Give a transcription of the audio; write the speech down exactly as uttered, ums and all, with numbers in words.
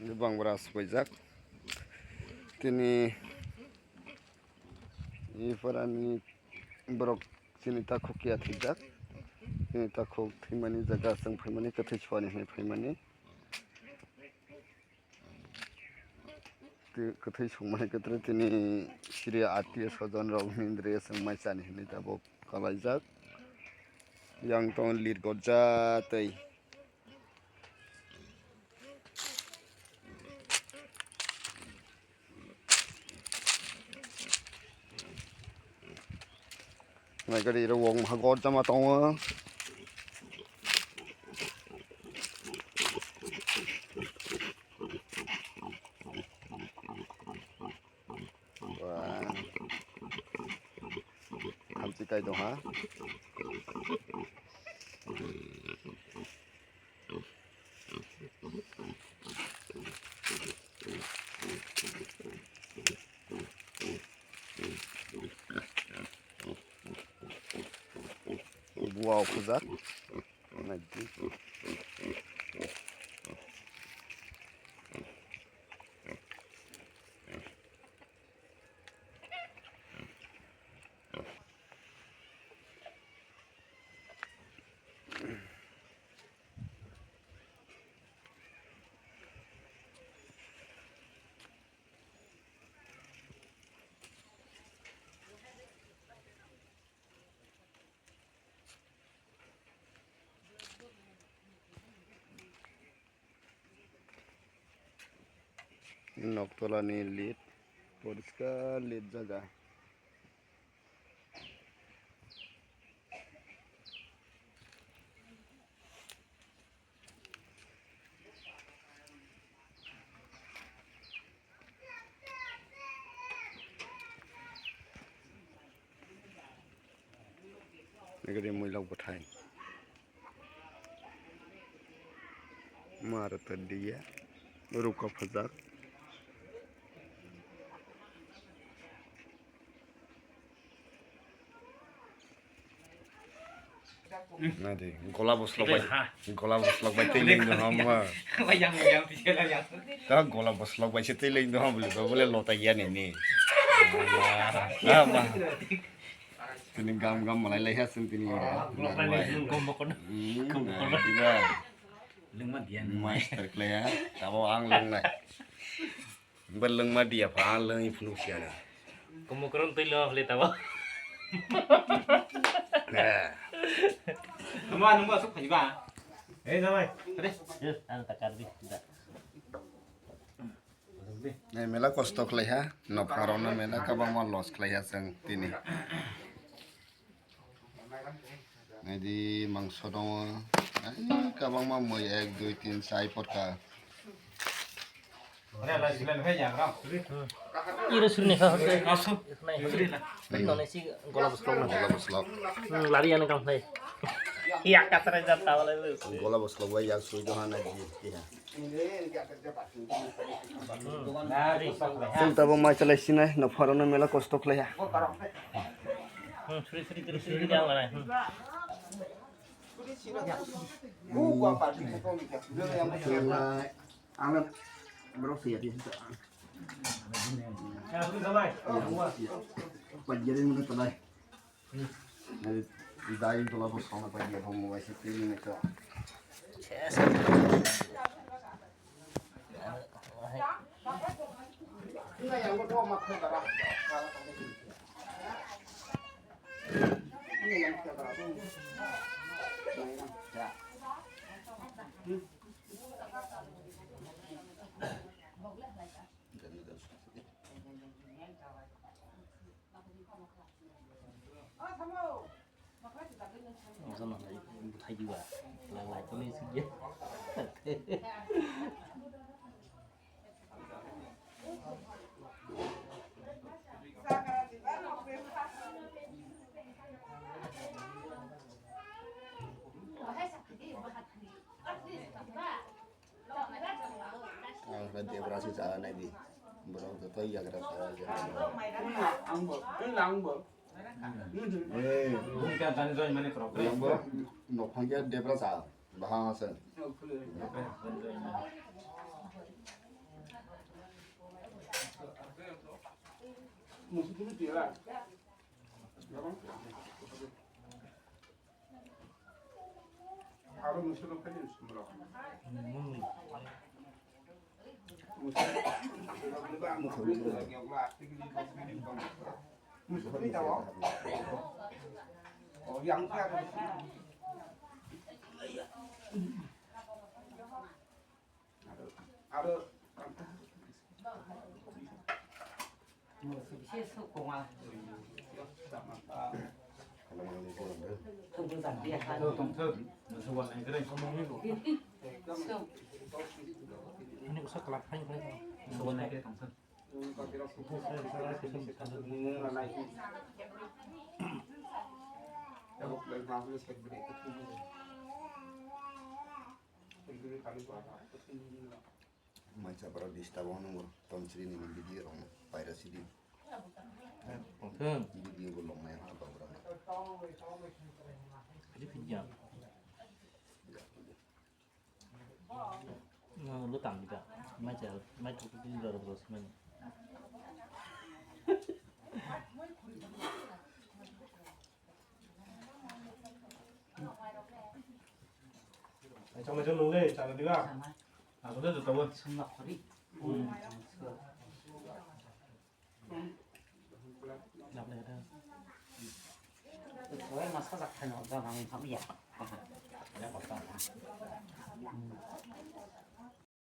Bangbra subaijak. Tini iphorani borok chini takhuk ya thwijak. Chini takhuk thwimani jaga chwng phaimani, kwthwi suani hwnwi phaimani. Twi-, kwthwi songmani kwthwi tini siri atwi sojon rok hwnwi chwng mai chani hwnwi tabuk kalaijak. Yang tongo lir gorja tei. Naikhe iro wng maha gorjama tongo. Ba. Hamsi kai dong ha. Buwa okhujar. Naidi. Noktola ni lit, poriskar lit jaga. Nagari muilok bwthai. Mar ta diya. Ruka phajak. Nadi, gola boslok bai, gola boslok bai tei leng do hamba. Bai yang yang ti sela yang. Ta gola boslok bai se tei leng do hamba, bole lota ya ne ne. Ah, ma. Tini gam gam malai lai ha sing tini. Kombo kono. Hmm, kombo kono. Lengma diya. Master klaya, tabo ang lengnai. Beleng ma dia pha, leng i phunuk siya na. Komokron twi lo le tabo. Eh. Ama nungba sok phai ba. Eh, jamai. Ade. Yes, ang takar di. Da. Eh, mela kosto khlai ha. Nokharona mela kabangma loss khlai ha chwng tini. Naidi mangso tongo. Ai, kabangma mui ek, dui, tin, chai porka. Iro suri ni kha. Nai si gola boslok na. Gola boslok. Hmm, lari ani kam nai. Ya katra jat tawale lu. Gola boslok bai yak sui doha naidi. Chwng tabuk mai chalai sinai, nokharona mela kosto khlaiha. Hmm, suri, suri, suri, suri, suri, ang lanai. Hmm. Ang borok siyati. Pajari muna talai. Dai tola bo sona pa dia homo bai se tini ne to. Ang khe debra se cha nai di. Borok joto yagra cha. Ang bo, ang bo. Eh, ang bo nokhang ya debra cha. Bahang ase. Musu tini tiara. Aro musu no kani sumro. Musu. Musu ni tawo. Oh, yang tiara. Aro, aro. Ini usah kelak, ayo, ayo. Mai chapra disturb ono ngo, tonsri ni video rong paira sidi. Tongthong. Video bo long mai ha ba bra. Ini video. No, lu tam dida. Mai cha, mai tu tu dida ro ro semen. Ai, chama jong nung le, chama diga. Aku dah tahu. Semua kori. Soalnya masa sak kan orang yang kami ya.